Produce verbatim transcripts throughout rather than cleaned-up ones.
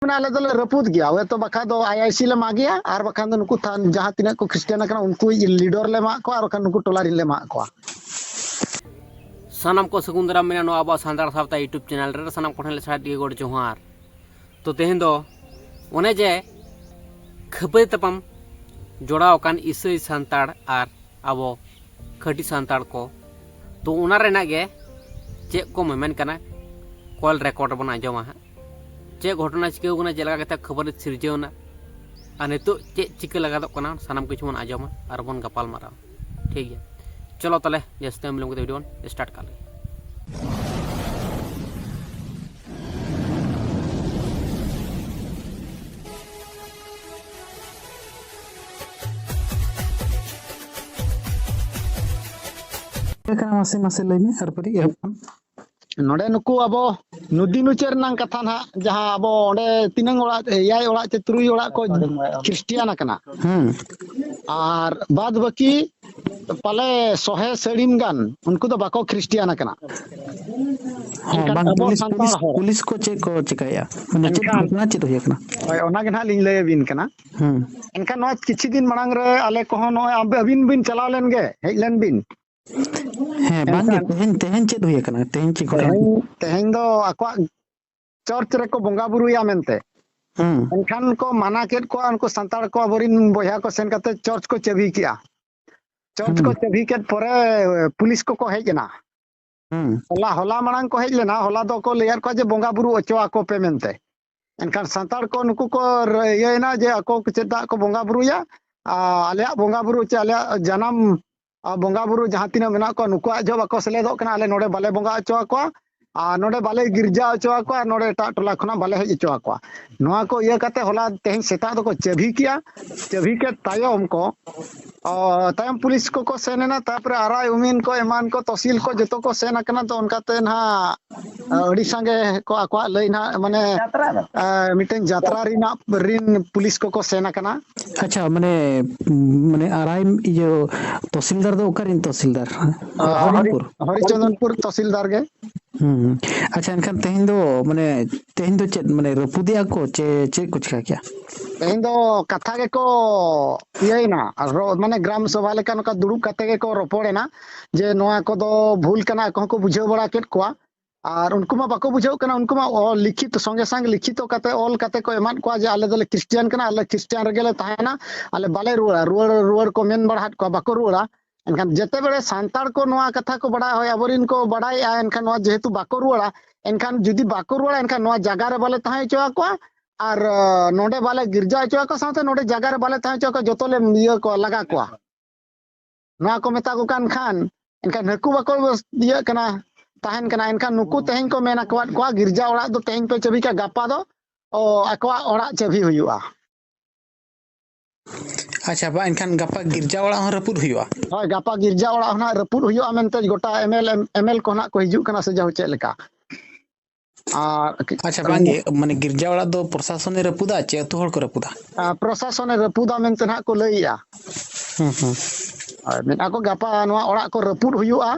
ᱚᱱᱟ ᱟᱞᱮ ᱫᱚᱞᱮ ᱨᱟᱹᱯᱩᱫ ᱜᱮᱭᱟ᱾ ᱦᱳᱭᱛᱳ ᱵᱟᱠᱷᱟᱡ ᱫᱚ ᱟᱭ ᱟᱭ ᱥᱤ ᱞᱮ ᱢᱟᱜᱮᱭᱟ, ᱟᱨ ᱵᱟᱠᱷᱟᱱ ᱫᱚ ᱱᱩᱠᱩ ᱛᱷᱟᱱ ᱡᱟᱦᱟᱸ ᱛᱤᱱᱟᱹᱜ ᱠᱚ ᱠᱷᱨᱤᱥᱴᱟᱱ ᱟᱠᱟᱱᱟ ᱩᱱᱠᱩ ᱞᱤᱰᱟᱨ ᱞᱮ ᱢᱟᱜ ᱠᱚᱣᱟ, ᱟᱨ ᱵᱟᱠᱷᱟᱱ ᱱᱩᱠᱩ ᱴᱚᱞᱟ ᱨᱤᱱ ᱞᱮ ᱢᱟᱜ ᱠᱚᱣᱟ᱾ ᱥᱟᱱᱟᱢ ᱠᱚ ᱥᱟᱹᱜᱩᱱ ᱫᱟᱨᱟᱢ ᱢᱮᱱᱟ ᱱᱚᱣᱟ ᱟᱵᱚᱣᱟᱜ ᱥᱟᱱᱛᱟᱲ ᱥᱟᱶᱛᱟ YouTube ᱪᱮᱱᱮᱞ ᱨᱮ᱾ ᱥᱟᱱᱟᱢ ᱠᱚᱴᱷᱮᱱ ᱞᱮ ᱥᱟᱨᱦᱟᱣ ᱜᱮ ᱜᱚᱰ ᱡᱚᱦᱟᱨ᱾ ᱛᱚ ᱛᱮᱦᱮᱧ ᱫᱚ ᱚᱱᱮ ᱡᱮ ᱠᱷᱟᱹᱯᱟᱹᱨᱤ ᱛᱟᱯᱟᱢ ᱡᱚᱲᱟᱣ ᱟᱠᱟᱱ ᱤᱥᱟᱹᱭ ᱥᱟᱱᱛᱟᱲ ᱟᱨ ᱟᱵᱚ ᱠᱷᱟᱹᱴᱤ ᱥᱟᱱᱛᱟᱲ ᱠᱚ, ᱛᱚ ᱚᱱᱟ ᱨᱮᱱᱟᱜ ᱜᱮ ᱪᱮᱫ ᱠᱚ ᱢᱮᱢᱮᱱ ᱠᱟᱱᱟ, ᱠᱚᱞ ᱨᱮᱠᱚᱨᱰ ᱵᱚᱱ ᱟᱸᱡᱚᱢᱟ ᱦᱟᱸᱜ᱾ ᱪᱮᱫ ᱜᱷᱚᱴᱚᱱᱟ ᱪᱤᱠᱟᱹᱣ ᱠᱟᱱᱟ, ᱪᱮᱫ ᱞᱮᱠᱟ ᱠᱟᱛᱮ ᱠᱷᱟᱹᱯᱟᱹᱨᱤ ᱥᱤᱨᱡᱟᱹᱣ ᱮᱱᱟ, ᱟᱨ ᱱᱤᱛᱚᱜ ᱪᱮᱫ ᱪᱤᱠᱟᱹ ᱞᱟᱜᱟᱫᱚᱜ ᱠᱟᱱᱟ, ᱥᱟᱱᱟᱢ ᱠᱤᱪᱷᱩ ᱵᱚᱱ ᱟᱸᱡᱚᱢᱟ ᱟᱨ ᱵᱚᱱ ᱜᱟᱯᱟᱞ ᱢᱟᱨᱟᱣᱟ᱾ ᱴᱷᱤᱠ ᱜᱮᱭᱟ, ᱪᱚᱞᱚ ᱛᱟᱦᱞᱮ ᱡᱟᱹᱥᱛᱤ ᱵᱟᱝ ᱵᱤᱞᱚᱢ ᱠᱟᱛᱮ ᱵᱷᱤᱰᱤᱭᱳ ᱵᱚᱱ ᱥᱴᱟᱨᱴ ᱠᱟᱜ ᱞᱮᱜᱮ᱾ ᱪᱮᱫ ᱠᱟᱱᱟ ᱢᱟᱥᱮ, ᱢᱟᱥᱮ ᱞᱟᱹᱭ ᱢᱮ, ᱛᱟᱨᱯᱚᱨᱮ ᱮᱦᱚᱵ ᱠᱷᱚᱱ᱾ ᱱᱚᱰᱮ ᱱᱩᱠᱩ ᱟᱵᱚ ᱱᱚᱫᱤ ᱱᱩᱪᱟᱹ ᱨᱮᱱᱟᱝ ᱠᱟᱛᱷᱟ ᱱᱟᱦᱟᱜ, ᱡᱟᱦᱟᱸ ᱟᱵᱚ ᱚᱸᱰᱮ ᱛᱤᱱᱟᱹᱝ ᱚᱲᱟᱜ, ᱮᱭᱟᱭ ᱚᱲᱟᱜ ᱪᱮ ᱛᱩᱨᱩᱭ ᱚᱲᱟᱜ ᱠᱚ ᱠᱷᱨᱤᱥᱴᱤᱭᱟᱱ ᱟᱠᱟᱱᱟ, ᱦᱩᱸ᱾ ᱟᱨ ᱵᱟᱫ ᱵᱟᱹᱠᱤ ᱯᱟᱞᱮ ᱥᱚᱦᱮ ᱥᱟᱹᱲᱤᱢ ᱜᱟᱱ ᱩᱱᱠᱩ ᱫᱚ ᱵᱟᱠᱚ ᱠᱷᱨᱤᱥᱴᱤᱭᱟᱱ ᱟᱠᱟᱱᱟ᱾ ᱦᱚᱸ, ᱮᱱᱠᱷᱟᱱ ᱵᱟᱝ, ᱟᱵᱚ ᱯᱩᱞᱤᱥ, ᱥᱟᱱᱛᱟᱲ ᱯᱩᱞᱤᱥ, ᱦᱚᱲ ᱯᱩᱞᱤᱥ ᱠᱚ ᱪᱮᱫ ᱠᱚ ᱪᱤᱠᱟᱹᱭᱮᱫᱼᱟ? ᱢᱟᱱᱮ ᱪᱮᱫ ᱮᱱᱠᱷᱟᱱ ᱜᱷᱚᱴᱚᱱᱟ ᱪᱮᱫ ᱦᱩᱭ ᱟᱠᱟᱱᱟ? ᱦᱳᱭ, ᱚᱱᱟ ᱜᱮ ᱱᱟᱦᱟᱜ ᱞᱤᱧ ᱞᱟᱹᱭ ᱟᱹᱵᱤᱱ ᱠᱟᱱᱟ᱾ ᱦᱩᱸ᱾ ᱮᱱᱠᱷᱟᱱ ᱱᱚᱣᱟ ᱠᱤᱪᱷᱩ ᱫᱤᱱ ᱢᱟᱲᱟᱝ ᱨᱮ ᱟᱞᱮ ᱠᱚᱦᱚᱸ ᱱᱚᱜᱼᱚᱭ ᱟᱵ-, ᱟᱹᱵᱤᱱ ᱵᱤᱱ ᱪᱟᱞᱟᱣ ᱞᱮᱱ ᱜᱮ, ᱦᱮᱡ ᱞᱮᱱ ᱵᱤᱱ᱾ ᱦᱮᱸ, ᱵᱟᱝ ᱜᱮ, ᱮᱱᱠᱷᱟᱱ ᱛᱮᱦᱮᱧ, ᱛᱮᱦᱮᱧ ᱪᱮᱫ ᱦᱩᱭ ᱟᱠᱟᱱᱟ? ᱛᱮᱦᱮᱧ ᱪᱮᱫ ᱜᱷᱚᱴᱚᱱᱟ? ᱛᱮᱦᱮᱧ, ᱛᱮᱦᱮᱧ ᱫᱚ ᱟᱠᱚᱣᱟᱜ ᱪᱟᱨᱪ ᱨᱮᱠᱚ ᱵᱚᱸᱜᱟ ᱵᱩᱨᱩᱭᱟ ᱢᱮᱱᱛᱮ᱾ ᱦᱩᱸ᱾ ᱮᱱᱠᱷᱟᱱ ᱠᱚ ᱢᱟᱱᱟ ᱠᱮᱫ ᱠᱚᱣᱟ, ᱩᱱᱠᱩ ᱥᱟᱱᱛᱟᱲ ᱠᱚ ᱟᱵᱚᱨᱮᱱ ᱵᱚᱭᱦᱟ ᱠᱚ ᱥᱮᱱ ᱠᱟᱛᱮ ᱪᱟᱨᱪ ᱠᱚ ᱪᱟᱹᱵᱤ ᱠᱮᱜᱼᱟ᱾ ᱪᱟᱨᱪ ᱠᱚ ᱦᱩᱸ᱾ ᱪᱟᱹᱵᱤ ᱠᱮᱫ ᱯᱚᱨᱮ ᱯᱩᱞᱤᱥ ᱠᱚᱠᱚ ᱦᱮᱡ ᱮᱱᱟ᱾ ᱦᱩᱸ᱾ ᱦᱚᱞᱟ, ᱦᱚᱞᱟ ᱢᱟᱲᱟᱝ ᱠᱚ ᱦᱮᱡ ᱞᱮᱱᱟ, ᱦᱚᱞᱟ ᱫᱚᱠᱚ ᱞᱟᱹᱭᱟᱫ ᱠᱚᱣᱟ ᱡᱮ ᱵᱚᱸᱜᱟ ᱵᱩᱨᱩ ᱦᱚᱪᱚ ᱟᱠᱚ ᱯᱮ ᱢᱮᱱᱛᱮ᱾ ᱮᱱᱠᱷᱟᱱ ᱥᱟᱱᱛᱟᱲ ᱠᱚ ᱱᱩᱠᱩ ᱠᱚ ᱨ-, ᱤᱭᱟᱹᱭᱮᱱᱟ ᱡᱮ ᱟᱠᱚ ᱪᱮᱫᱟᱜ ᱠᱚ ᱵᱚᱸᱜᱟ ᱵᱩᱨᱩᱭᱟ, ᱟᱨ ᱟᱞᱮᱭᱟᱜ ᱵᱚᱸᱜᱟ ᱵᱩᱨᱩ ᱪᱮ ᱟᱞᱮᱭᱟᱜ ᱡᱟᱱᱟᱢ, ᱟᱨ ᱵᱚᱸᱜᱟ ᱵᱩᱨᱩ ᱡᱟᱦᱟᱸ ᱛᱤᱱᱟᱹᱜ ᱢᱮᱱᱟᱜ ᱠᱚᱣᱟ ᱱᱩᱠᱩᱣᱟᱜ ᱡᱚᱦᱚᱜ ᱵᱟᱠᱚ ᱥᱮᱞᱮᱫᱚᱜ ᱠᱟᱱᱟ, ᱟᱞᱮ ᱱᱚᱰᱮ ᱵᱟᱞᱮ ᱵᱚᱸᱜᱟ ᱦᱚᱪᱚ ᱟᱠᱚᱣᱟ, ᱟᱨ ᱱᱚᱰᱮ ᱵᱟᱞᱮ ᱜᱤᱨᱡᱟ ᱦᱚᱪᱚ ᱟᱠᱚᱣᱟ, ᱟᱨ ᱱᱚᱰᱮ ᱮᱴᱟᱜ ᱴᱚᱞᱟ ᱠᱷᱚᱱᱟᱜ ᱵᱟᱞᱮ ᱦᱮᱡ ᱦᱚᱪᱚ ᱟᱠᱚᱣᱟ᱾ ᱱᱚᱣᱟ ᱠᱚ ᱤᱭᱟᱹ ᱠᱟᱛᱮ ᱦᱚᱞᱟ ᱛᱮᱦᱮᱧ ᱥᱮᱛᱟᱜ ᱫᱚᱠᱚ ᱪᱟᱹᱵᱷᱤ ᱠᱮᱜᱼᱟ᱾ ᱪᱟᱹᱵᱷᱤ ᱠᱮᱫ ᱛᱟᱭᱚᱢ ᱠᱚ ᱚ, ᱛᱟᱭᱚᱢ ᱯᱩᱞᱤᱥ ᱠᱚᱠᱚ ᱥᱮᱱ ᱮᱱᱟ, ᱛᱟᱨᱯᱚᱨᱮ ᱟᱨᱟᱭ ᱩᱢᱤᱱ ᱠᱚ ᱮᱢᱟᱱ ᱠᱚ ᱛᱚᱥᱤᱞ ᱠᱚ ᱡᱚᱛᱚ ᱠᱚ ᱥᱮᱱ ᱟᱠᱟᱱᱟ᱾ ᱛᱚ ᱚᱱᱠᱟᱛᱮ ᱱᱟᱦᱟᱜ ᱟᱹᱰᱤ ᱥᱟᱸᱜᱮ ᱠᱚ ᱟᱠᱚᱣᱟᱜ ᱞᱟᱹᱭ ᱱᱟᱦᱟᱜ ᱢᱟᱱᱮ, ᱡᱟᱛᱨᱟ ᱫᱚ᱾ ᱟ, ᱢᱤᱫᱴᱮᱱ ᱡᱟᱛᱨᱟ ᱨᱮᱱᱟᱜ ᱨᱤᱱ ᱯᱩᱞᱤᱥ ᱠᱚᱠᱚ ᱥᱮᱱ ᱟᱠᱟᱱᱟ᱾ ᱟᱪᱪᱷᱟ, ᱢᱟᱱᱮ, ᱢᱟᱱᱮ ᱟᱨᱟᱭ ᱤᱭᱟᱹ ᱛᱚᱥᱤᱞᱫᱟᱨ ᱫᱚ ᱚᱠᱟᱨᱮᱱ ᱛᱚᱥᱤᱞᱫᱟᱨ? ᱟ, ᱦᱚᱨᱤ-, ᱦᱚᱨᱤᱱᱯᱩᱨ? ᱦᱚᱨᱤᱪᱚᱸᱫᱚᱱᱯᱩᱨ ᱛᱚᱥᱤᱞᱫᱟᱨ ᱜᱮ᱾ ᱦᱩᱸ, ᱦᱩᱸ᱾ ᱟᱪᱪᱷᱟ, ᱮᱱᱠᱷᱟᱱ ᱛᱮᱦᱮᱧ ᱫᱚ ᱢᱟᱱᱮ, ᱛᱮᱦᱮᱧ ᱫᱚ ᱪᱮᱫ ᱢᱟᱱᱮ ᱨᱟᱹᱯᱩᱫᱮᱜᱼᱟ ᱠᱚ ᱪᱮ ᱪᱮᱫ ᱠᱚ ᱪᱤᱠᱟ ᱠᱮᱜᱼᱟ? ᱛᱮᱦᱮᱧ ᱫᱚ ᱠᱟᱛᱷᱟ ᱜᱮᱠᱚ ᱤᱭᱟᱹᱭᱮᱱᱟ, ᱟᱨ ᱨᱚ-, ᱢᱟᱱᱮ ᱜᱨᱟᱢ ᱥᱚᱵᱷᱟ ᱞᱮᱠᱟ ᱱᱚᱝᱠᱟ ᱫᱩᱲᱩᱵ ᱠᱟᱛᱮ ᱜᱮᱠᱚ ᱨᱚᱯᱚᱲᱮᱱᱟ ᱡᱮ ᱱᱚᱣᱟ ᱠᱚᱫᱚ ᱵᱷᱩᱞ ᱠᱟᱱᱟ, ᱟᱠᱚ ᱦᱚᱸᱠᱚ ᱵᱩᱡᱷᱟᱹᱣ ᱵᱟᱲᱟ ᱠᱮᱫ ᱠᱚᱣᱟ᱾ ᱟᱨ ᱩᱱᱠᱩ ᱢᱟ ᱵᱟᱠᱚ ᱵᱩᱡᱷᱟᱹᱣ ᱠᱟᱱᱟ, ᱩᱱᱠᱩ ᱢᱟ ᱚᱞ ᱞᱤᱠᱷᱤᱛ, ᱥᱚᱸᱜᱮ ᱥᱟᱝ ᱞᱤᱠᱷᱤᱛᱚ ᱠᱟᱛᱮ, ᱚᱞ ᱠᱟᱛᱮ ᱠᱚ ᱮᱢᱟᱫ ᱠᱚᱣᱟ ᱡᱮ ᱟᱞᱮ ᱫᱚᱞᱮ ᱠᱷᱨᱤᱥᱴᱤᱭᱟᱱ ᱠᱟᱱᱟ, ᱟᱞᱮ ᱠᱷᱨᱤᱥᱴᱤᱭᱟᱱ ᱨᱮᱜᱮ ᱞᱮ ᱛᱟᱦᱮᱱᱟ, ᱟᱞᱮ ᱵᱟᱞᱮ ᱨᱩᱣᱟᱹᱲᱟ, ᱨᱩᱣᱟᱹᱲ, ᱨᱩᱣᱟᱹᱲ ᱠᱚ ᱢᱮᱱ ᱵᱟᱲᱟ ᱟᱫ ᱠᱚᱣᱟ, ᱵᱟᱠᱚ ᱨᱩᱣᱟᱹᱲᱟ᱾ ᱮᱱᱠᱷᱟᱱ ᱡᱮᱛᱮ ᱵᱮᱲᱮ ᱥᱟᱱᱛᱟᱲ ᱠᱚ ᱱᱚᱣᱟ ᱠᱟᱛᱷᱟ ᱠᱚ ᱵᱟᱲᱟᱭᱟ, ᱦᱳᱭ, ᱟᱵᱚᱨᱮᱱ ᱠᱚ ᱵᱟᱲᱟᱭᱮᱜᱼᱟ, ᱮᱱᱠᱷᱟᱱ ᱱᱚᱣᱟ ᱡᱮᱦᱮᱛᱩ ᱵᱟᱠᱚ ᱨᱩᱣᱟᱹᱲᱟ, ᱮᱱᱠᱷᱟᱱ ᱡᱩᱫᱤ ᱵᱟᱠᱚ ᱨᱩᱣᱟᱹᱲᱟ, ᱮᱱᱠᱷᱟᱱ ᱱᱚᱣᱟ ᱡᱟᱭᱜᱟ ᱨᱮ ᱵᱟᱞᱮ ᱛᱟᱦᱮᱸ ᱦᱚᱪᱚ ᱟᱠᱚᱣᱟ, ᱟᱨ, ᱟᱸ, ᱱᱚᱰᱮ ᱵᱟᱞᱮ ᱜᱤᱨᱡᱟ ᱦᱚᱪᱚ ᱟᱠᱚᱣᱟ, ᱥᱟᱶᱛᱮ ᱱᱚᱰᱮ ᱡᱟᱭᱜᱟ ᱨᱮ ᱵᱟᱞᱮ ᱛᱟᱦᱮᱸ ᱦᱚᱪᱚ ᱟᱠᱚᱣᱟ, ᱡᱚᱛᱚ ᱞᱮ ᱤᱭᱟᱹ ᱠᱚᱣᱟ, ᱞᱟᱜᱟ ᱠᱚᱣᱟ᱾ ᱱᱚᱣᱟ ᱠᱚ ᱢᱮᱛᱟ ᱠᱚ ᱠᱟᱱ ᱠᱷᱟᱱ, ᱮᱱᱠᱷᱟᱱ ᱦᱟᱹᱠᱩ ᱵᱟᱠᱚ ᱤᱭᱟᱹᱜ ᱠᱟᱱᱟ, ᱛᱟᱦᱮᱱ ᱠᱟᱱᱟ᱾ ᱮᱱᱠᱷᱟᱱ ᱱᱩᱠᱩ ᱛᱮᱦᱮᱧ ᱠᱚ ᱢᱮᱱ ᱟᱠᱚᱣᱟᱫ ᱠᱚᱣᱟ, ᱜᱤᱨᱡᱟ ᱚᱲᱟᱜ ᱫᱚ ᱛᱮᱦᱮᱧ ᱯᱮ ᱪᱟᱹᱵᱤ ᱠᱟᱜᱼᱟ, ᱜᱟᱯᱟ ᱫᱚ, ᱚ, ᱟᱠᱚᱣᱟᱜ ᱚᱲᱟᱜ ᱪᱟᱹᱵᱤ ᱦᱩᱭᱩᱜᱼᱟ᱾ ᱟᱪᱪᱷᱟ, ᱵᱟ, ᱮᱱᱠᱷᱟᱱ ᱜᱟᱯᱟ ᱜᱤᱨᱡᱟ ᱚᱲᱟᱜ ᱦᱚᱸ ᱨᱟᱹᱯᱩᱫ ᱦᱩᱭᱩᱜᱼᱟ? ᱦᱳᱭ, ᱜᱟᱯᱟ ᱜᱤᱨᱡᱟ ᱚᱲᱟᱜ ᱦᱚᱸ ᱱᱟᱜ ᱨᱟᱹᱯᱩᱫ ᱦᱩᱭᱩᱜᱼᱟ ᱢᱮᱱᱛᱮ ᱜᱚᱴᱟ ᱮᱢ ᱮᱞ, ᱮᱢ ᱮᱞ ᱠᱚ ᱱᱟᱜ ᱠᱚ ᱦᱤᱡᱩᱜ ᱠᱟᱱᱟ ᱥᱮ ᱡᱟᱦᱳ ᱪᱮᱫ ᱞᱮᱠᱟ᱾ ᱟᱨ ᱟᱪᱪᱷᱟ, ᱵᱟᱝᱜᱮ, ᱢᱟᱱᱮ ᱜᱤᱨᱡᱟ ᱚᱲᱟᱜ ᱫᱚ ᱯᱨᱚᱥᱟᱥᱚᱱᱮ ᱨᱟᱹᱯᱩᱫᱟ ᱪᱮ ᱟᱹᱛᱩ ᱦᱚᱲ ᱠᱚ ᱨᱟᱹᱯᱩᱫᱟ? ᱟᱨ ᱯᱨᱚᱥᱟᱥᱚᱱᱮ ᱨᱟᱹᱯᱩᱫᱟ ᱢᱮᱱᱛᱮ ᱱᱟᱜ ᱠᱚ ᱞᱟᱹᱭᱮᱜᱼᱟ᱾ ᱦᱩᱸ, ᱦᱩᱸ᱾ ᱦᱳᱭ, ᱢᱮᱱᱮᱫᱼᱟ ᱠᱚ ᱜᱟᱯᱟ ᱱᱚᱣᱟ ᱚᱲᱟᱜ ᱠᱚ ᱨᱟᱹᱯᱩᱫ ᱦᱩᱭᱩᱜᱼᱟ,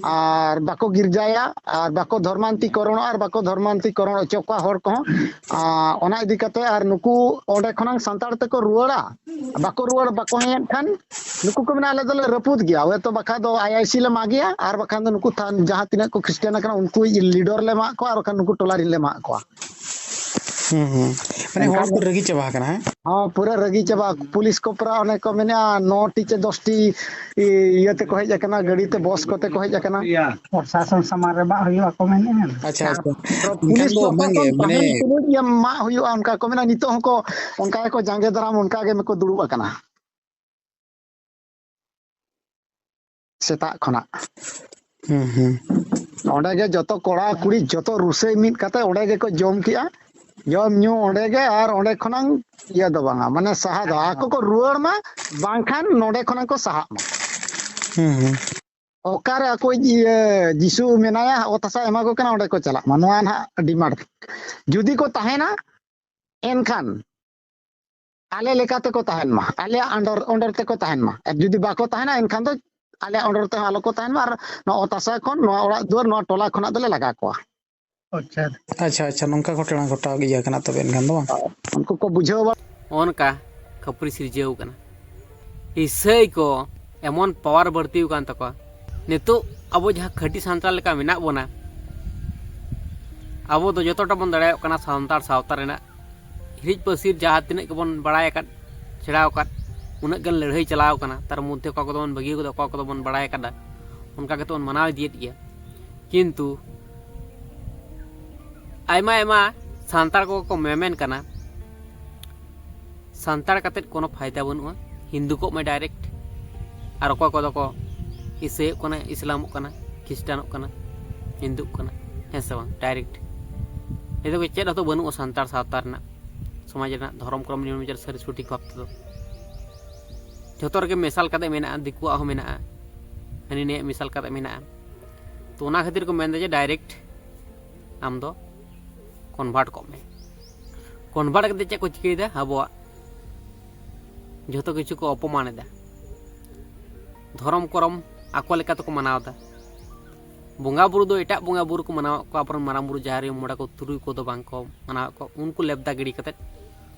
ᱟᱨ ᱵᱟᱠᱚ ᱜᱤᱨᱡᱟᱭᱟ, ᱟᱨ ᱵᱟᱠᱚ ᱫᱷᱚᱨᱢᱟᱱᱛᱤᱠᱚᱨᱚᱱᱚᱜᱼᱟ, ᱟᱨ ᱵᱟᱠᱚ ᱫᱷᱚᱨᱢᱟᱱᱛᱤᱠᱚᱨᱚᱱ ᱦᱚᱪᱚ ᱠᱚᱣᱟ ᱦᱚᱲ ᱠᱚᱦᱚᱸ᱾ ᱟᱨ ᱚᱱᱟ ᱤᱫᱤ ᱠᱟᱛᱮ ᱟᱨ ᱱᱩᱠᱩ ᱚᱸᱰᱮ ᱠᱷᱚᱱᱟᱝ ᱥᱟᱱᱛᱟᱲ ᱛᱮᱠᱚ ᱨᱩᱣᱟᱹᱲᱟ, ᱵᱟᱠᱚ ᱨᱩᱣᱟᱹᱲ, ᱵᱟᱠᱚ ᱦᱮᱡ ᱮᱱ ᱠᱷᱟᱱ ᱱᱩᱠᱩ ᱠᱚ ᱢᱮᱱᱟ, "ᱟᱞᱮ ᱫᱚᱞᱮ ᱨᱟᱹᱯᱩᱫ ᱜᱮᱭᱟ, ᱦᱚᱭᱛᱳ ᱵᱟᱠᱷᱟᱱ ᱫᱚ ᱟᱭ ᱟᱭ ᱥᱤ ᱞᱮ ᱢᱟᱜᱮᱭᱟ, ᱟᱨ ᱵᱟᱠᱷᱟᱱ ᱫᱚ ᱱᱩᱠᱩ ᱛᱷᱟᱱ ᱡᱟᱦᱟᱸ ᱛᱤᱱᱟᱹᱜ ᱠᱚ ᱠᱷᱨᱤᱥᱴᱟᱱ ᱟᱠᱟᱱᱟ, ᱩᱱᱠᱩ ᱞᱤᱰᱟᱨ ᱞᱮ ᱢᱟᱜ ᱠᱚᱣᱟ, ᱟᱨ ᱵᱟᱠᱷᱟᱱ ᱱᱩᱠᱩ ᱴᱚᱞᱟ ᱨᱤᱱ ᱞᱮ ᱢᱟᱜ ᱠᱚᱣᱟ᱾" ᱦᱩᱸ, ᱦᱩᱸ᱾ ᱢᱟᱱᱮ ᱦᱚᱲ ᱮᱱᱠᱷᱟᱱ ᱠᱚ ᱨᱟᱹᱜᱤ ᱪᱟᱵᱟ ᱟᱠᱟᱱᱟ, ᱦᱮᱸ? ᱦᱚᱸ, ᱯᱩᱨᱟᱹ ᱨᱟᱹᱜᱤ ᱪᱟᱵᱟ᱾ ᱯᱩᱞᱤᱥ ᱠᱚ ᱯᱩᱨᱟᱹ ᱚᱱᱮ ᱠᱚ ᱢᱮᱱᱟ, ᱱᱚ ᱴᱤ ᱪᱮ ᱫᱚᱥ ᱴᱤ ᱤ-, ᱤᱭᱟᱹ ᱛᱮᱠᱚ ᱦᱮᱡ ᱟᱠᱟᱱᱟ, ᱜᱟᱹᱰᱤ ᱛᱮ, ᱵᱚᱥ ᱠᱚᱛᱮ ᱠᱚ ᱦᱮᱡ ᱟᱠᱟᱱᱟ᱾ ᱯᱨᱚᱥᱟᱥᱚᱱ ᱥᱟᱢᱟᱝ ᱨᱮ ᱢᱟᱜ ᱦᱩᱭᱩᱜᱼᱟ ᱠᱚ ᱢᱮᱱᱮᱫᱼᱟ᱾ ᱟᱪᱪᱷᱟ, ᱟᱪᱪᱷᱟ᱾ ᱯᱩᱨᱟᱹ ᱮᱱᱠᱷᱟᱱ ᱯᱩᱞᱤᱥ ᱫᱚ ᱯᱨᱚᱥᱟᱥᱚᱱ ᱵᱟᱝᱜᱮ, ᱢᱟᱱᱮ ᱛᱟᱦᱮᱱ ᱛᱩᱞᱩᱡ ᱜᱮ ᱢᱟᱜ ᱦᱩᱭᱩᱜᱼᱟ, ᱚᱱᱠᱟ ᱠᱚ ᱢᱮᱱᱟ᱾ ᱱᱤᱛᱚᱜ ᱦᱚᱸᱠᱚ ᱚᱱᱠᱟ ᱜᱮᱠᱚ ᱡᱟᱸᱜᱮ ᱫᱟᱨᱟᱢ, ᱚᱱᱠᱟ ᱜᱮ ᱠᱚ ᱫᱩᱲᱩᱵ ᱟᱠᱟᱱᱟ ᱥᱮᱛᱟᱜ ᱠᱷᱚᱱᱟᱜ᱾ ᱦᱩᱸ, ᱦᱩᱸ᱾ ᱚᱸᱰᱮ ᱜᱮ ᱡᱚᱛᱚ ᱠᱚᱲᱟ ᱠᱩᱲᱤ ᱡᱚᱛᱚ ᱨᱩᱥᱟᱹᱭ ᱢᱤᱫ ᱠᱟᱛᱮ ᱚᱸᱰᱮ ᱜᱮᱠᱚ ᱡᱚᱢ ᱠᱮᱜᱼᱟ᱾ ᱡᱚᱢ ᱧᱩ ᱚᱸᱰᱮ ᱜᱮ, ᱟᱨ ᱚᱸᱰᱮ ᱠᱷᱚᱱᱟᱝ ᱤᱭᱟᱹ ᱫᱚ ᱵᱟᱝᱟ, ᱢᱟᱱᱮ ᱥᱟᱦᱟ ᱫᱚ ᱟᱠᱚ ᱠᱚ ᱨᱩᱣᱟᱹᱲ ᱢᱟ, ᱵᱟᱝᱠᱷᱟᱱ ᱱᱚᱸᱰᱮ ᱠᱷᱚᱱᱟᱝ ᱠᱚ ᱥᱟᱦᱟᱜ ᱢᱟ᱾ ᱦᱩᱸ ᱦᱩᱸ᱾ ᱚᱠᱟᱨᱮ ᱟᱠᱚ ᱤᱭᱟᱹ ᱡᱤᱥᱩ ᱢᱮᱱᱟᱭᱟ, ᱚᱛ ᱦᱟᱥᱟ ᱮᱢᱟ ᱠᱚ ᱠᱟᱱᱟ, ᱚᱸᱰᱮ ᱠᱚ ᱪᱟᱞᱟᱜ ᱢᱟ, ᱱᱚᱣᱟ ᱱᱟᱦᱟᱜ ᱰᱤᱢᱟᱱᱰ᱾ ᱡᱩᱫᱤ ᱠᱚ ᱛᱟᱦᱮᱱᱟ, ᱮᱱᱠᱷᱟᱱ ᱟᱞᱮ ᱞᱮᱠᱟ ᱛᱮᱠᱚ ᱛᱟᱦᱮᱱ ᱢᱟ, ᱟᱞᱮᱭᱟᱜ under under ᱛᱮᱠᱚ ᱛᱟᱦᱮᱱ ᱢᱟ᱾ ᱟᱨ ᱡᱩᱫᱤ ᱵᱟᱠᱚ ᱛᱟᱦᱮᱱᱟ, ᱮᱱᱠᱷᱟᱱ ᱫᱚ ᱟᱞᱮᱭᱟᱜ under ᱛᱮᱦᱚᱸ ᱟᱞᱚ ᱠᱚ ᱛᱟᱦᱮᱱ ᱢᱟ, ᱟᱨ ᱱᱚᱣᱟ ᱚᱛ ᱦᱟᱥᱟ ᱠᱷᱚᱱ, ᱱᱚᱣᱟ ᱚᱲᱟᱜ ᱫᱩᱣᱟᱹᱨ, ᱱᱚᱣᱟ ᱴᱚᱞᱟ ᱠᱷᱚᱱᱟᱜ ᱫᱚᱞᱮ ᱞᱟᱜᱟ ᱠᱚᱣᱟ᱾ ᱟᱪᱪᱷᱟ ᱟᱪᱪᱷᱟ, ᱱᱚᱝᱠᱟ ᱜᱷᱚᱴᱚᱱᱟ ᱜᱷᱚᱴᱟᱣ ᱤᱭᱟᱹ ᱠᱟᱱᱟ ᱛᱚᱵᱮ ᱮᱱᱠᱷᱟᱱ ᱫᱚ ᱵᱟᱝ? ᱩᱱᱠᱩ ᱠᱚ ᱵᱩᱡᱷᱟᱹᱣ ᱵᱟᱲᱟ ᱚᱱᱠᱟ ᱠᱷᱟᱹᱯᱟᱹᱨᱤ ᱥᱤᱨᱡᱟᱹᱣ ᱠᱟᱱᱟ᱾ ᱤᱥᱟᱹᱭ ᱠᱚ ᱮᱢᱚᱱ ᱯᱟᱣᱟᱨ ᱵᱟᱹᱲᱛᱤ ᱟᱠᱟᱱ ᱛᱟᱠᱚᱣᱟ᱾ ᱱᱤᱛᱚᱜ ᱟᱵᱚ ᱡᱟᱦᱟᱸ ᱠᱷᱟᱹᱴᱤ ᱥᱟᱱᱛᱟᱲ ᱞᱮᱠᱟ ᱢᱮᱱᱟᱜ ᱵᱚᱱᱟ, ᱟᱵᱚ ᱫᱚ ᱡᱚᱛᱚᱴᱟ ᱵᱚᱱ ᱫᱟᱲᱮᱭᱟᱜ ᱠᱟᱱᱟ ᱥᱟᱱᱛᱟᱲ ᱥᱟᱶᱛᱟ ᱨᱮᱱᱟᱜ ᱦᱤᱨᱤᱡ ᱯᱟᱹᱥᱤᱨ ᱡᱟᱦᱟᱸ ᱛᱤᱱᱟᱹᱜ ᱜᱮᱵᱚᱱ ᱵᱟᱲᱟᱭ ᱟᱠᱟᱫ, ᱥᱮᱬᱟ ᱟᱠᱟᱫ, ᱩᱱᱟᱹᱜ ᱜᱟᱱ ᱞᱟᱹᱲᱦᱟᱹᱭ ᱪᱟᱞᱟᱣ ᱟᱠᱟᱱᱟ᱾ ᱛᱟᱨ ᱢᱚᱫᱽᱫᱷᱮ ᱚᱠᱟ ᱠᱚᱫᱚ ᱵᱚᱱ ᱵᱟᱹᱜᱤ ᱟᱠᱟᱫᱟ, ᱚᱠᱟ ᱠᱚᱫᱚ ᱵᱚᱱ ᱵᱟᱲᱟᱭ ᱟᱠᱟᱫᱟ, ᱚᱱᱠᱟ ᱠᱟᱛᱮ ᱵᱚᱱ ᱢᱟᱱᱟᱣ ᱤᱫᱤᱭᱮᱫ ᱜᱮᱭᱟ᱾ ᱠᱤᱱᱛᱩ ᱟᱭᱢᱟ ᱟᱭᱢᱟ ᱥᱟᱱᱛᱟᱲ ᱠᱚᱠᱚ ᱢᱮᱢᱮᱱ ᱠᱟᱱᱟ, ᱥᱟᱱᱛᱟᱲ ᱠᱟᱛᱮᱫ ᱠᱳᱱᱳ ᱯᱷᱟᱭᱫᱟ ᱵᱟᱹᱱᱩᱜᱼᱟ, ᱦᱤᱱᱫᱩ ᱠᱚᱜ ᱢᱮ ᱰᱟᱭᱨᱮᱠᱴ᱾ ᱟᱨ ᱚᱠᱚᱭ ᱠᱚᱫᱚ ᱠᱚ ᱤᱥᱟᱹᱭᱚᱜ ᱠᱟᱱᱟ, ᱤᱥᱞᱟᱢᱚᱜ ᱠᱟᱱᱟ, ᱠᱷᱤᱥᱴᱟᱱᱚᱜ ᱠᱟᱱᱟ, ᱦᱤᱱᱫᱩᱜ ᱠᱟᱱᱟ, ᱦᱮᱸ ᱥᱮ ᱵᱟᱝ? ᱰᱟᱭᱨᱮᱠᱴ ᱱᱤᱛᱚᱜ ᱪᱮᱫ ᱦᱚᱸᱛᱚ ᱵᱟᱹᱱᱩᱜᱼᱟ ᱥᱟᱱᱛᱟᱲ ᱥᱟᱶᱛᱟ ᱨᱮᱱᱟᱜ, ᱥᱚᱢᱟᱡᱽ ᱨᱮᱱᱟᱜ ᱫᱷᱚᱨᱚᱢ ᱠᱨᱚᱢ ᱱᱤᱭᱚᱢ ᱵᱤᱪᱟᱨ ᱥᱟᱹᱨᱤ ᱥᱚᱴᱷᱤᱠ ᱵᱷᱟᱵᱽ ᱛᱮᱫᱚ᱾ ᱡᱷᱚᱛᱚ ᱨᱮᱜᱮ ᱢᱮᱥᱟᱞ ᱠᱟᱛᱮ ᱢᱮᱱᱟᱜᱼᱟ, ᱫᱤᱠᱩᱣᱟᱜ ᱦᱚᱸ ᱢᱮᱱᱟᱜᱼᱟ, ᱦᱟᱹᱱᱤ ᱱᱤᱭᱟᱹ ᱢᱮᱥᱟᱞ ᱠᱟᱛᱮ ᱢᱮᱱᱟᱜᱼᱟ᱾ ᱛᱚ ᱚᱱᱟ ᱠᱷᱟᱹᱛᱤᱨ ᱠᱚ ᱢᱮᱱᱫᱟ ᱡᱮ ᱰᱟᱭᱨᱮᱠᱴ ᱟᱢ ᱫᱚ ᱠᱚᱱᱵᱷᱟᱨᱴ ᱠᱚᱜ ᱢᱮ᱾ ᱠᱚᱱᱵᱷᱟᱨᱴ ᱠᱟᱛᱮ ᱪᱮᱫ ᱠᱚ ᱪᱤᱠᱟᱹᱭᱮᱫᱟ? ᱟᱵᱚᱣᱟᱜ ᱡᱷᱚᱛᱚ ᱠᱤᱪᱷᱩ ᱠᱚ ᱚᱯᱚᱢᱟᱱ ᱮᱫᱟ᱾ ᱫᱷᱚᱨᱚᱢ ᱠᱚᱨᱚᱢ ᱟᱠᱚ ᱞᱮᱠᱟ ᱛᱮᱠᱚ ᱢᱟᱱᱟᱣ ᱮᱫᱟ᱾ ᱵᱚᱸᱜᱟ ᱵᱩᱨᱩ ᱫᱚ ᱮᱴᱟᱜ ᱵᱚᱸᱜᱟ ᱵᱩᱨᱩ ᱠᱚ ᱢᱟᱱᱟᱣᱮᱫ ᱠᱚᱣᱟ, ᱟᱵᱚᱨᱮᱱ ᱢᱟᱨᱟᱝ ᱵᱩᱨᱩ, ᱡᱟᱦᱮᱨ ᱟᱭᱳ, ᱢᱚᱬᱮ ᱠᱚ, ᱛᱩᱨᱩᱭ ᱠᱚᱫᱚ ᱵᱟᱝ ᱠᱚ ᱢᱟᱱᱟᱣᱮᱫ ᱠᱚᱣᱟ᱾ ᱩᱱᱠᱩ ᱞᱮᱵᱫᱟ ᱜᱤᱰᱤ ᱠᱟᱛᱮᱫ,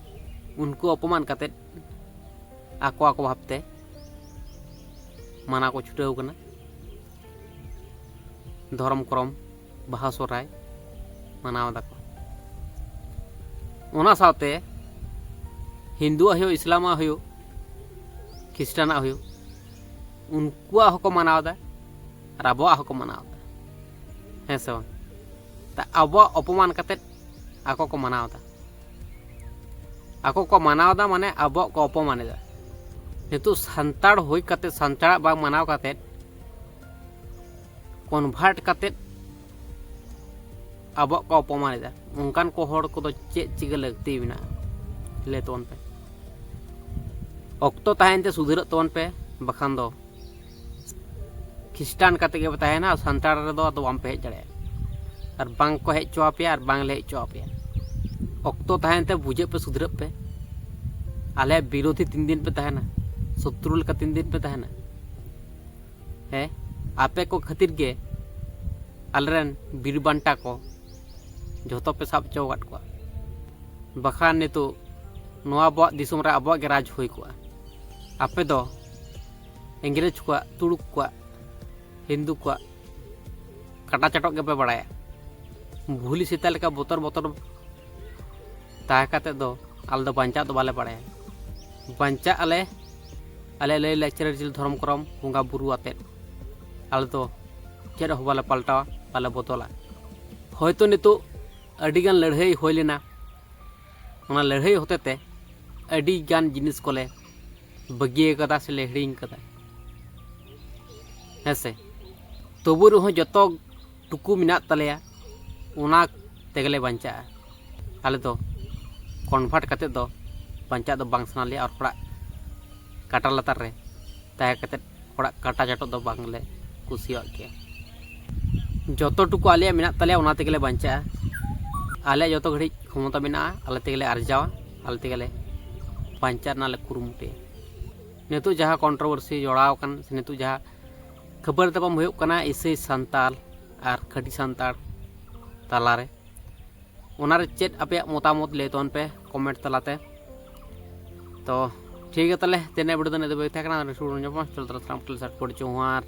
ᱩᱱᱠᱩ ᱚᱯᱚᱢᱟᱱ ᱠᱟᱛᱮᱫ, ᱟᱠᱚ ᱟᱠᱚ ᱵᱷᱟᱵᱽᱛᱮ ᱢᱟᱱᱟᱣ ᱠᱚ ᱪᱷᱩᱴᱟᱹᱣ ᱠᱟᱱᱟ᱾ ᱫᱷᱚᱨᱚᱢ ᱠᱚᱨᱚᱢ, ᱵᱟᱦᱟ ᱥᱚᱦᱨᱟᱭ ᱢᱟᱱᱟᱣ ᱫᱟᱠᱚ᱾ ᱚᱱᱟ ᱥᱟᱶᱛᱮ ᱦᱤᱱᱫᱩᱣᱟᱜ ᱦᱩᱭᱩᱜ, ᱤᱥᱞᱟᱢᱟᱜ ᱦᱩᱭᱩᱜ, ᱠᱷᱨᱤᱥᱴᱟᱱᱟᱜ ᱦᱩᱭᱩᱜ, ᱩᱱᱠᱩᱣᱟᱜ ᱦᱚᱸᱠᱚ ᱢᱟᱱᱟᱣ ᱮᱫᱟ ᱟᱨ ᱟᱵᱚᱣᱟᱜ ᱦᱚᱸᱠᱚ ᱢᱟᱱᱟᱣ ᱮᱫᱟ, ᱦᱮᱸ ᱥᱮ ᱵᱟᱝ? ᱛᱟ ᱟᱵᱚᱣᱟᱜ ᱚᱯᱚᱢᱟᱱ ᱠᱟᱛᱮᱫ ᱟᱠᱚ ᱠᱚ ᱢᱟᱱᱟᱣ ᱮᱫᱟ᱾ ᱟᱠᱚ ᱠᱚ ᱢᱟᱱᱟᱣ ᱮᱫᱟ, ᱢᱟᱱᱮ ᱟᱵᱚᱣᱟᱜ ᱠᱚ ᱚᱯᱚᱢᱟᱱ ᱮᱫᱟ᱾ ᱱᱤᱛᱚᱜ ᱥᱟᱱᱛᱟᱲ ᱦᱩᱭ ᱠᱟᱛᱮᱫ, ᱥᱟᱱᱛᱟᱲᱟᱜ ᱵᱟᱝ ᱢᱟᱱᱟᱣ ᱠᱟᱛᱮᱫ, ᱠᱚᱱᱵᱷᱟᱨᱴ ᱠᱟᱛᱮᱫ ᱟᱵᱚᱣᱟᱜ ᱠᱚ ᱚᱯᱚᱢᱟᱱ ᱮᱫᱟ, ᱚᱱᱠᱟᱱ ᱠᱚ ᱦᱚᱲ ᱠᱚᱫᱚ ᱪᱮᱫ ᱪᱤᱠᱟᱹ ᱞᱟᱹᱠᱛᱤ ᱢᱮᱱᱟᱜᱼᱟ? ᱞᱟᱹᱭ ᱛᱟᱵᱚᱱ ᱯᱮ᱾ ᱚᱠᱛᱚ ᱛᱟᱦᱮᱱ ᱛᱮ ᱥᱩᱫᱷᱟᱹᱨᱚᱜ ᱛᱟᱵᱚᱱ ᱯᱮ, ᱵᱟᱠᱷᱟᱱ ᱫᱚ ᱠᱷᱤᱥᱴᱟᱱ ᱠᱟᱛᱮ ᱜᱮᱯᱮ ᱛᱟᱦᱮᱱᱟ, ᱥᱟᱱᱛᱟᱲ ᱨᱮᱫᱚ ᱟᱫᱚ ᱵᱟᱝ ᱯᱮ ᱦᱮᱡ ᱫᱟᱲᱮᱭᱟᱜᱼᱟ᱾ ᱟᱨ ᱵᱟᱝ ᱠᱚ ᱦᱮᱡ ᱦᱚᱪᱚ ᱟᱯᱮᱭᱟ ᱟᱨ ᱵᱟᱝ ᱞᱮ ᱦᱮᱡ ᱦᱚᱪᱚ ᱟᱯᱮᱭᱟ᱾ ᱚᱠᱛᱚ ᱛᱟᱦᱮᱱ ᱛᱮ ᱵᱩᱡᱷᱟᱹᱜ ᱯᱮ, ᱥᱩᱫᱷᱟᱹᱨᱚᱜ ᱯᱮ᱾ ᱟᱞᱮᱭᱟᱜ ᱵᱤᱨᱳᱫᱷᱤ ᱛᱤᱱ ᱫᱤᱱ ᱯᱮ ᱛᱟᱦᱮᱱᱟ? ᱥᱚᱛᱨᱩ ᱞᱮᱠᱟ ᱛᱤᱱ ᱫᱤᱱ ᱯᱮ ᱛᱟᱦᱮᱱᱟ? ᱦᱮᱸ, ᱟᱯᱮ ᱠᱚ ᱠᱷᱟᱹᱛᱤᱨ ᱜᱮ ᱟᱞᱮᱨᱮᱱ ᱵᱤᱨ ᱵᱟᱱᱴᱟ ᱠᱚ ᱡᱷᱚᱛᱚ ᱯᱮ ᱥᱟᱵ ᱦᱚᱪᱚ ᱟᱠᱟᱫ ᱠᱚᱣᱟ, ᱵᱟᱠᱷᱟᱱ ᱱᱤᱛᱚᱜ ᱱᱚᱣᱟ ᱟᱵᱚᱣᱟᱜ ᱫᱤᱥᱚᱢ ᱨᱮ ᱟᱵᱚᱣᱟᱜ ᱜᱮ ᱨᱟᱡᱽ ᱦᱩᱭ ᱠᱚᱜᱼᱟ᱾ ᱟᱯᱮ ᱫᱚ ᱤᱝᱨᱮᱡᱽ ᱠᱚᱣᱟᱜ, ᱛᱩᱲᱩᱠ ᱠᱚᱣᱟᱜ, ᱦᱤᱱᱫᱩ ᱠᱚᱣᱟᱜ ᱠᱟᱴᱟ ᱪᱟᱴᱚᱜ ᱜᱮᱯᱮ ᱵᱟᱲᱟᱭᱟ᱾ ᱵᱷᱩᱞᱤ ᱥᱮᱛᱟ ᱞᱮᱠᱟ ᱵᱚᱛᱚᱨ ᱵᱚᱛᱚᱨ ᱛᱟᱦᱮᱸ ᱠᱟᱛᱮ ᱫᱚ ᱟᱞᱮ ᱫᱚ ᱵᱟᱧᱪᱟᱜ ᱫᱚ ᱵᱟᱞᱮ ᱵᱟᱲᱟᱭᱟ᱾ ᱵᱟᱧᱪᱟᱜ ᱟᱞᱮ ᱟᱞᱮ ᱞᱟᱹᱭ ᱞᱟᱠᱪᱟᱨ, ᱟᱹᱨᱤᱪᱟᱹᱞᱤ, ᱫᱷᱚᱨᱚᱢ ᱠᱚᱨᱚᱢ, ᱵᱚᱸᱜᱟ ᱵᱩᱨᱩ ᱟᱛᱮᱫ᱾ ᱟᱞᱮ ᱫᱚ ᱪᱮᱫ ᱦᱚᱸ ᱵᱟᱞᱮ ᱯᱟᱞᱴᱟᱣᱟ, ᱵᱟᱞᱮ ᱵᱚᱫᱚᱞᱟ᱾ ᱦᱚᱭᱛᱳ ᱱᱤᱛᱚᱜ ᱟᱹᱰᱤᱜᱟᱱ ᱞᱟᱹᱲᱦᱟᱹᱭ ᱦᱩᱭ ᱞᱮᱱᱟ, ᱚᱱᱟ ᱞᱟᱹᱲᱦᱟᱹᱭ ᱦᱚᱛᱮᱛᱮ ᱟᱹᱰᱤᱜᱟᱱ ᱡᱤᱱᱤᱥ ᱠᱚᱞᱮ ᱵᱟᱹᱜᱤ ᱟᱠᱟᱫᱟ ᱥᱮᱞᱮ ᱦᱤᱲᱤᱧ ᱟᱠᱟᱫᱟ, ᱦᱮᱸ ᱥᱮ᱾ ᱛᱚᱵᱩ ᱨᱮᱦᱚᱸ ᱡᱚᱛᱚ ᱴᱩᱠᱩ ᱢᱮᱱᱟᱜ ᱛᱟᱞᱮᱭᱟ, ᱚᱱᱟ ᱛᱮᱜᱮᱞᱮ ᱵᱟᱧᱪᱟᱜᱼᱟ᱾ ᱟᱞᱮ ᱫᱚ ᱠᱚᱱᱵᱷᱟᱨᱴ ᱠᱟᱛᱮ ᱫᱚ ᱵᱟᱧᱪᱟᱜ ᱫᱚ ᱵᱟᱝ ᱥᱟᱱᱟ ᱞᱮᱭᱟ, ᱟᱨ ᱦᱚᱲᱟᱜ ᱠᱟᱴᱟ ᱞᱟᱛᱟᱨ ᱨᱮ ᱛᱟᱦᱮᱸ ᱠᱟᱛᱮ ᱦᱚᱲᱟᱜ ᱠᱟᱴᱟ ᱪᱟᱴᱚᱜ ᱫᱚ ᱵᱟᱝᱞᱮ ᱠᱩᱥᱤᱭᱟᱜ ᱜᱮᱭᱟ᱾ ᱡᱚᱛᱚ ᱴᱩᱠᱩ ᱟᱞᱮᱭᱟᱜ ᱢᱮᱱᱟᱜ ᱛᱟᱞᱮᱭᱟ, ᱚᱱᱟ ᱛᱮᱜᱮᱞᱮ ᱵᱟᱧᱪᱟᱜᱼᱟ᱾ ᱟᱞᱮᱭᱟᱜ ᱡᱚᱛᱚ ᱜᱷᱟᱹᱲᱤᱡ ᱠᱷᱚᱢᱚᱛᱟ ᱢᱮᱱᱟᱜᱼᱟ, ᱟᱞᱮ ᱛᱮᱜᱮᱞᱮ ᱟᱨᱡᱟᱣᱟ, ᱟᱞᱮ ᱛᱮᱜᱮᱞᱮ ᱵᱟᱧᱪᱟᱜ ᱨᱮᱱᱟᱜ ᱞᱮ ᱠᱩᱨᱩᱢᱩᱴᱩᱭᱟ᱾ ᱱᱤᱛᱚᱜ ᱡᱟᱦᱟᱸ ᱠᱚᱱᱴᱨᱳᱵᱷᱟᱨᱥᱤ ᱡᱚᱲᱟᱣ ᱟᱠᱟᱱ, ᱥᱮ ᱱᱤᱛᱚᱜ ᱡᱟᱦᱟᱸ ᱠᱷᱟᱹᱯᱟᱹᱨᱤ ᱛᱟᱯᱟᱢ ᱦᱩᱭᱩᱜ ᱠᱟᱱᱟ ᱤᱥᱟᱹᱭ ᱥᱟᱱᱛᱟᱲ ᱟᱨ ᱠᱷᱟᱹᱴᱤ ᱥᱟᱱᱛᱟᱲ ᱛᱟᱞᱟᱨᱮ, ᱚᱱᱟᱨᱮ ᱪᱮᱫ ᱟᱯᱮᱭᱟᱜ ᱢᱚᱛᱟᱢᱚᱛ ᱞᱟᱹᱭ ᱛᱟᱵᱚᱱ ᱯᱮ ᱠᱚᱢᱮᱱᱴ ᱛᱟᱞᱟᱛᱮ᱾ ᱛᱚ ᱴᱷᱤᱠ ᱜᱮᱭᱟ, ᱛᱟᱦᱚᱞᱮ ᱛᱮᱦᱮᱧᱟᱜ ᱵᱷᱤᱰᱤᱭᱳ ᱫᱚ ᱱᱤᱱᱟᱹᱜ ᱫᱷᱟᱹᱵᱤᱡ ᱛᱟᱦᱮᱸ ᱠᱟᱱᱟ᱾ ᱟᱨ ᱥᱩᱨ ᱧᱟᱯᱟᱢᱟ, ᱪᱚᱞᱚ ᱛᱟᱦᱚᱞᱮ ᱥᱟᱱᱟᱢ ᱠᱚᱴᱷᱮᱱ ᱥᱟᱨ ᱠᱚ ᱡᱚᱦᱟᱨ᱾